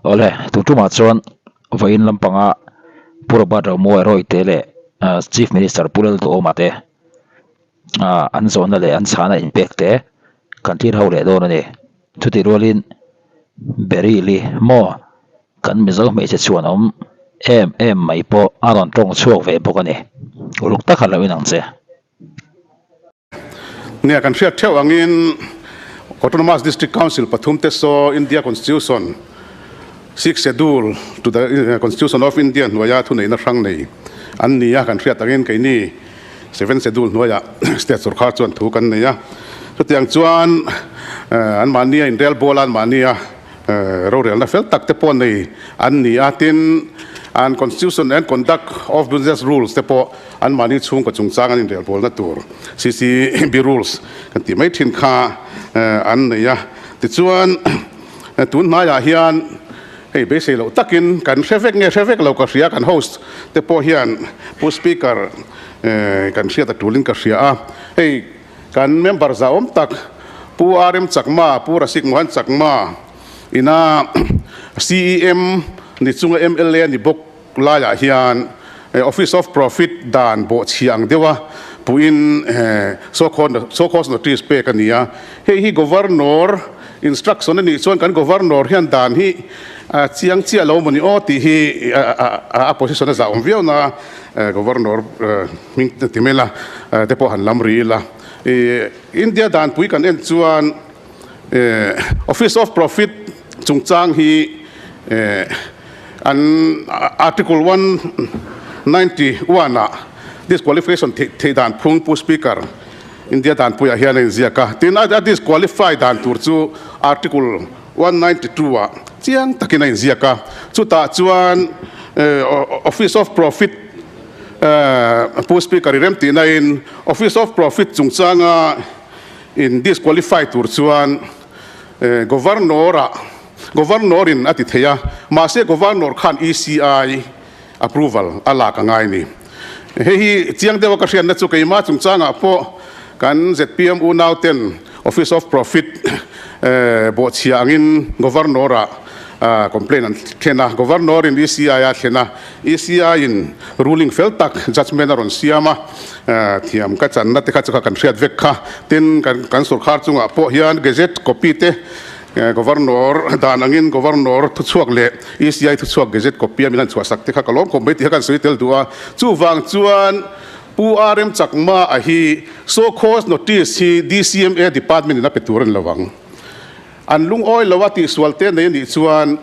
Awle, tun tumah chuan vawiin lampanga Pu Robert Romuai Rawite leh Chief Minister Pu Lalduhawma te an zawhna leh an chhana inpek te kan thlir ho leh dawn a ni. Chutih rualin Beryl-i maw kan Mizo hmeichhe chhuanawm em em mai pawh a rawn tawng chhuak ve bawk a ni. Uluk tak a lo inang che. Nia kan hriat theuh angin Autonomous District Council pathum te saw India Constitution Sixth Schedule to the Constitution of India hnuaia thuneihna hrang nei an ni a, kan hriat angin keini Seventh Schedule hnuaiah State sorkar chuan thu kan nei a. Chutiang chuan anmahnia inrelbawl a, anmahnia rorelna fel tak te pawh nei an ni a, tin an Constitution and Conduct of Business Rules te pawh Anmahni chhungkaw chungchang an inrelbawlna tur CCB rules kan tih mai thin kha an nei a. Tichuan, tun hnaiah hian hei beisei loh takin kan hre vek nge hre vek lo ka hria, kan host te pawh hian Pu Speaker kan hriat a tulin ka hria a. Hei kan member zahawm tak Pu RM Chakma, Pu Rasik Mohan Chakma ina CEM ni chunga mla ni bawk Laiah hian Office of Profit dan bawhchhia ang deuha puhin so called notice pek a ni a. Hei hi Governor instruction a nih chuan kan Governor hian dan hi a chiang chiah lo maw ni aw tih hi a position a zah awm viau na Governor hming ti mai la te pawh han lam ri ila. India danpui kan en chuan Office of Profit chungchang hi An Article 191 ah disqualification theih dan phung Pu Speaker, India danpuiah hian a inziak a. Tin, a disqualify dan tur chu Article 192 ah chiang takin a inziak a. Chutah chuan Office of Profit Pu Speaker i remtihna in Office of Profit chungchanga in disqualify tur chuan Governor ah Governor in a ti thei a, mahse Governor khan ECI approval a lak a ngai ni. Hei hi chiang deuha ka hriatna chu keimah chungchangah pawh kan zpm unau ten Office of Profit bawhchhia angin Governor ah complaint an thlen a, Governor in ECI a thlen a, ECI in ruling fel tak judgement a rawn siam a, thiam ka channa te kha chu kha kan hriat vek kha. Tin, kan sorkar chungah pawh hian gazette copy te Governor dan angin Governor thuchhuak leh ECI thuchhuak gazette copy a min han chhuahsak te kha ka lawm khawp mai tih kha kan sawi tel duh a. Chuvang chuan Pu RM Chakma a hi show cause notice hi DCMA department in a pe tur a ni lo ang. An lungawi lo a tihsual te nei a nih chuan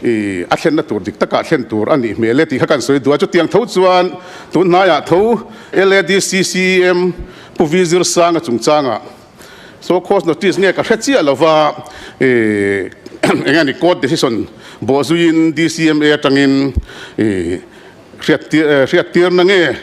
i a thlenna tur dik takah thlen tur a nih hmel e tih kha kan sawi duh a. Chutiang tho chuan tun hnaiah tho LADC CEM Pu V Zirsanga chungchangah Show cause notice nge ka hre chiah lova ih eng nge ni court decision bawh zuiin DCMA atangin ih hriat hriat tirna nge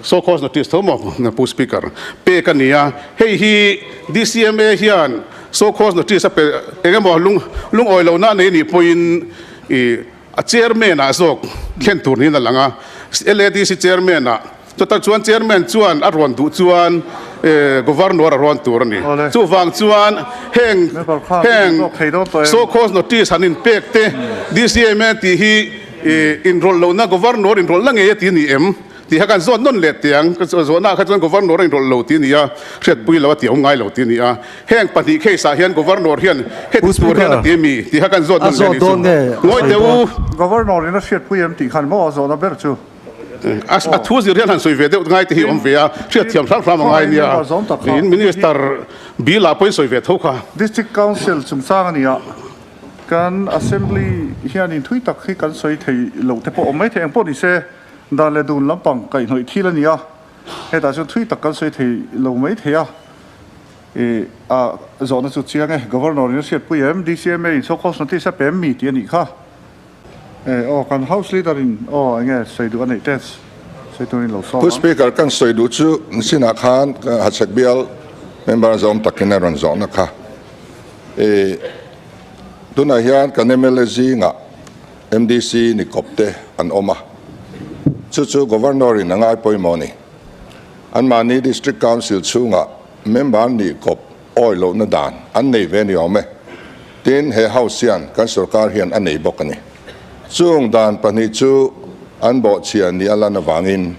show cause notice tho maw Pu Speaker pek a ni a, hei hi DCMA hian show cause notice a pe eng emaw lung lungawi lohna a nei nih pawhin ih A chairman ah zawk thlen tur niin a lang a, LADC chairman ah chutah chuan chairman chuan a rawn duh chuan governor a rawn tur a ni. Chuvang chuan heng heng show cause notice han inpek te DCMA tih hi inrawlh lohna governor inrawlhna ngei a ti a ni em? Tih kha kan zawt nawn leh teh ang. Ka zawhnaah kha chuan Governor a inrawlh lo tih a ni a, hriatpui lo a tih a awm ngai lo tih a ni a. Heng pahnih case ah hian Governor hian heti tur hian a ti a mi tih kha kan zawt nawn leh a nih chu. Ngawi teh u. Governor in a hriatpui em tih khan maw a zawhna ber chu? A thu zir hian han sawi ve deuh ngai te hi awm ve a, hriatthiam hram hram a ngai nia. In Minister bill ah pawhin sawi ve tho kha. District Council chungchang a ni a, kan Assembly hianin thui tak hi kan sawi thei loh te pawh awm mai thei engpawh ni se. Dan leh dun lampang kaihhnawih thil a ni a, hetah chuan thui tak kan sawi thei lo mai thei a, ih a zawhna chu chiang e, Governor in a hriatpui em, DCMA in show cause notice a pe em mi tih a nih kha. E aw kan House Leader in aw enge sawi duh a neih te sawi turin lo sawm Pu ang. Speaker, kan sawi duh chu sinah khan Hachhek bial member zawm takin a rawn zawhna kha. Ih tunah hian kan mla zingah MDC ni kawp te an awm a, chu chu Governor in a ngai pawimawh a ni. Anmahni District Council chhungah member nih kawp awi lohna dan an nei ve ni awm e. Tin, he House hian kan sorkar hian a nei bawk a ni. Chung dan pahnih chu an bawhchhia ni a lan avangin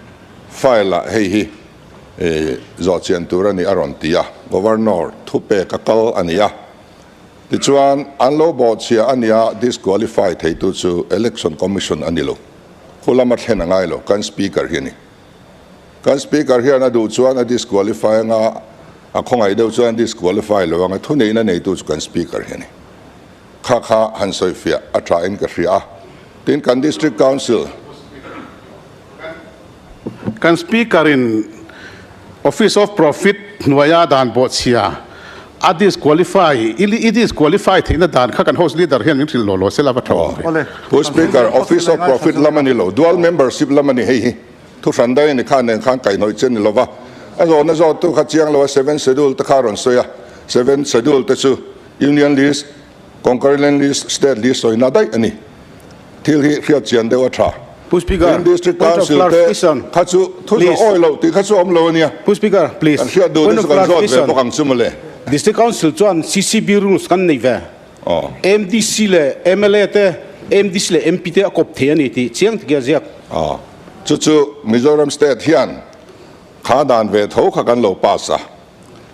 file-ah hei hi zawhchian tur a ni a rawn ti a, Governor thupek a kal a ni a. Tichuan, an lo bawhchhia a nia disqualify theitu chu Election Commission a ni lo. Khu lama thlen a ngai lo, kan Speaker hi a ni. Kan Speaker hian a duh chuan a disqualify anga, a khawngaih deuh chuan a disqualify lo anga, thuneihna neitu chu kan Speaker hi a ni. Kha kha han sawifiah a tha in ka hria a. Tin, kan District Council. Kan Speaker in Office of Profit hnuaia dan bawhchhia a disqualify, i disqualify theihna dan kha kan House Leader hian min hrilh law law sela va tha awm ve. Pu Speaker, Office of Profit lam a ni lo, Dual Membership lam a ni hei hi. Thu hran daih a ni kha nen khan kaihhnawih che ni lova. A zawhna zawttu kha chiang lo a, Seven Schedule te kha a rawn sawi a, Seven Schedule te chu Union List, Concurrent List, State List sawina daih a ni. Thil hi hriat chian deuh a tha. Pu Speaker, Tin District point of Council te clarification, kha chu thu zawh please. awi loh tih kha chu a awm lo a nia. Pu Speaker, please. Kan hriat duh Point te of chu kan zawt ve clarification. bawk ang chu mawle. District Council chuan CCB rules kan nei ve. Aw. MDC leh mla te, MDC leh MP te a kawp thei a ni tih chiang takin a ziak. Aw. Chu chu Mizoram State hian kha dan ve tho kha kan lo pass a.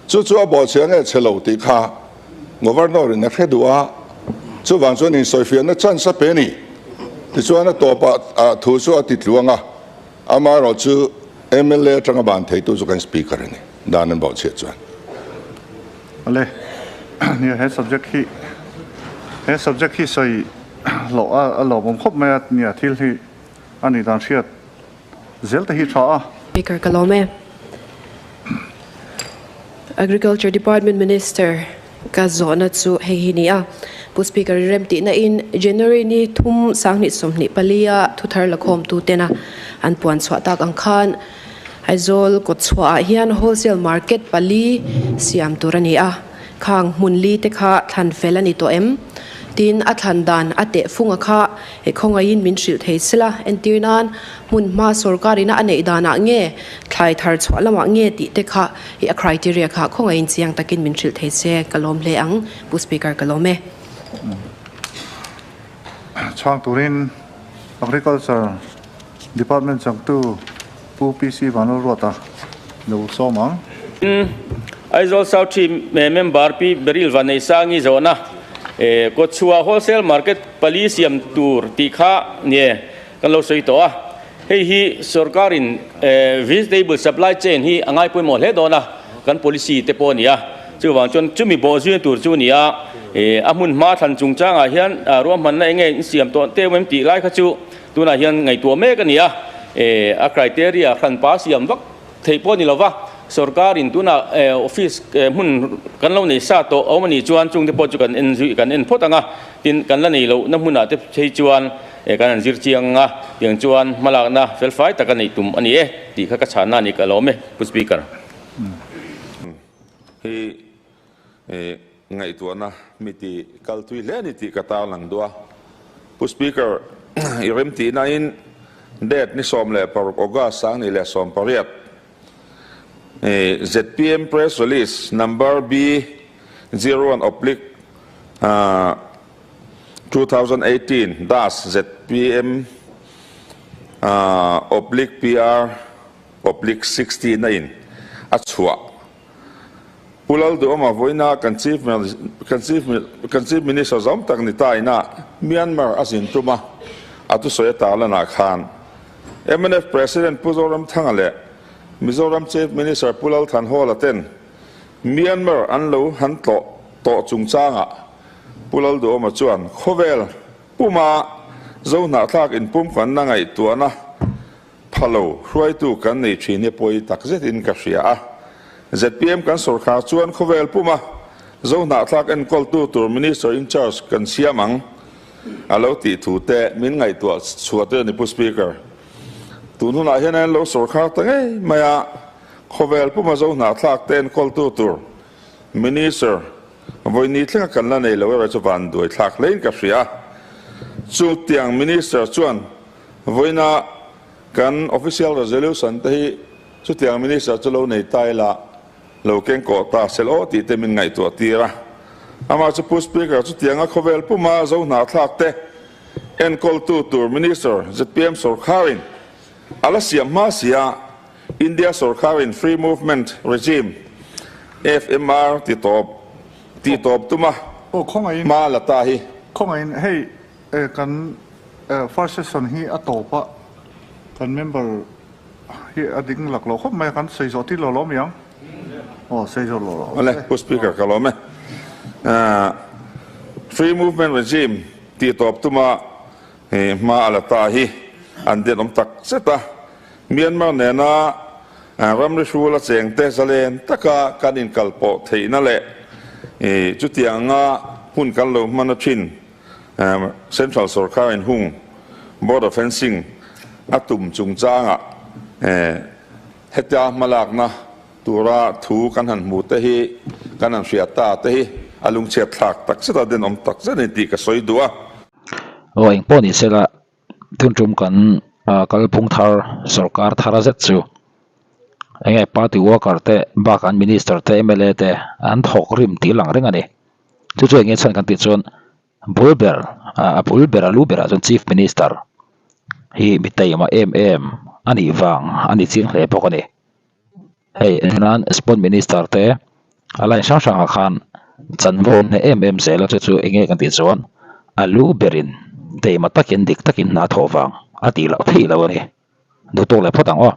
Chu chu a bawhchhia nge chhe lo tih kha Governor in a hre duh a, chuvang chuan insawifiahna chance a pe a ni. Tichuan a tawpah thu chu a ti tluang a, amaherawh chu mla atanga ban theitu chu kan Speaker a ni, dan an bawhchhiah chuan. Awle, nia he subject hi he subject hi sawi loh a lawmawm khawp mai a, nia thil hi a nih dan hriat zel te hi tha a. Speaker ka lawm e. Agriculture Department Minister ka zawhna chu hei hi ni a. Pu Speaker i rem tihna in January ni thum sanghnih 24 a thuthar lakhawm tu tena an puan chhuah tak ang khan Aizawl kawtchhuah ah hian wholesale market pali siam tur a ni a. Khang hmun li te kha thlan fel a ni tawh em? Tin, a thlan dan a teh funga kha he khawngaihin min hrilh thei sela, entir nan hmun hma sorkar ina a neih danah nge, thlai thar chhuah lamah nge tih te kha i a criteria kha khawngaihin chiang takin min hrilh thei se ka lawm hle ang, Pu Speaker ka lawm e. Chhang turin Agriculture Department changtu Pu PC Vanlalruata lo sawm ang. Aizawl South Team member Pi Beryl Vaneisangi zawhna Kawtchhuah Wholesale Market pali siam tur tih kha nge kan lo sawi tawh a. Hei hi sorkarin vegetable supply chain hi a ngai pawimawh hle dawn a, kan policy te pawh a ni a. Chuvang chuan chumi bawh zui tur chu a ni a, a hmun hma thlan chungchangah hian ruahmanna enge in siam tawh teuh em tih lai kha chu Tunah hian ngaihtuah mek a ni a, a criteria hranpa siam vak theih pawh a ni lova, sorkarin tunah office hmun kan lo nei sa tawh a awm a nih chuan chungte pawh chu kan en zui kan en phawt ang a, tin kan la nei lohna hmunah te phei chuan kan han zir chiang ang a, tiang chuan hmalakna felfai tak a neih tum a ni e tih kha ka chhanna a ni ka lawm e Pu Speaker. Hi Ngaihtuahna mi ti kal tui hle a ni tih ka tarlang duh a. Pu Speaker, i remtihnain date ni 16 August 2018 zpm Press Release Number B01 oblique 2018 dash zpm oblique PR oblique 16 a in a chhuah. Pu Lalduhawma vawiina kan Chief kan Chief kan Chief Minister zawm tak ni ta ina Myanmar a zin tum a, a thusawi a tarlanah khan mnf President Pu Zoramthanga leh Mizoram Chief Minister Pu Lalthanhawla ten Myanmar an lo han tlawh tawh chungchangah Pu Lalduhawma chuan khawvel puma Zohnahthlak inpumkhanna ngaihtuahna Pha lo, hruaitu kan nei thin hi pawi tak zetin ka hria a. Zpm kan sawrkhar chuan khawvel puma Zohnahthlak enkawltu tur Minister in charge kan siam ang a lo tih thu te min ngaihtuah chhuah te a ni Pu Speaker. Tun hunah hian an lo sawrkhar ta ngei mai a, khawvel puma Zohnahthlak te enkawltu tur Minister vawini thlenga kan la nei lo erawh chu vanduai thlak hlein ka hria a. Chutiang Minister chuan Vawiina kan official resolution te hi chutiang minister chu lo nei ta ila, lo keng kawh ta sel aw tih te min ngaihtuah tir a. Amah chu Pu Speaker chutianga khawvel puma zo hnahthlak te enkawltu tur Minister zpm sawrkharin a la siam hma sia India sawrkharin Free Movement Regime, FMR, ti tawp ti tawp tuma hma la ta hi. Khawngaihin hei kan first session hi a tawp a, kan member hi a ding lak lo khawp mai a, kan sawi zawh tir lo lawm iang? Aw sawi zawh lo lawm. Awle Pu Speaker ka lawm e. Free Movement Regime ti tawp tuma hma a la ta hi an denawm tak zet a. Myanmar nena ramri hrula chengte zalen taka kan inkalpawh theihna leh chutianga hmun kan lo hman a thin Central sorkar inhung border fencing a tum chungchangah hetia hmalakna tura thu kan han hmu te hi kan han hriat ta te hi a lungchhiat thlak takzet a denawm takzet a ni tih ka sawi duh a. Aw engpawh ni sela Tun tum kan kalphung thar sorkar thar zet chu enge party worker te bak an minister te mla te an thawk rim tih lang reng a ni. Chu chu enge chhan kan tih chuan bul ber a bul ber a lu berah chuan chief minister hi mi taima em em a nih vang a ni chiang hle bawk a ni. Hei nan sport minister te a line hrang hrangah khan chanvo an hneh em em zel a chu chu enge kan tih chuan a lu berin teima takin dik takin hna thawh vang a tih loh theih loh a ni. Duh tawk leh phawt ang aw.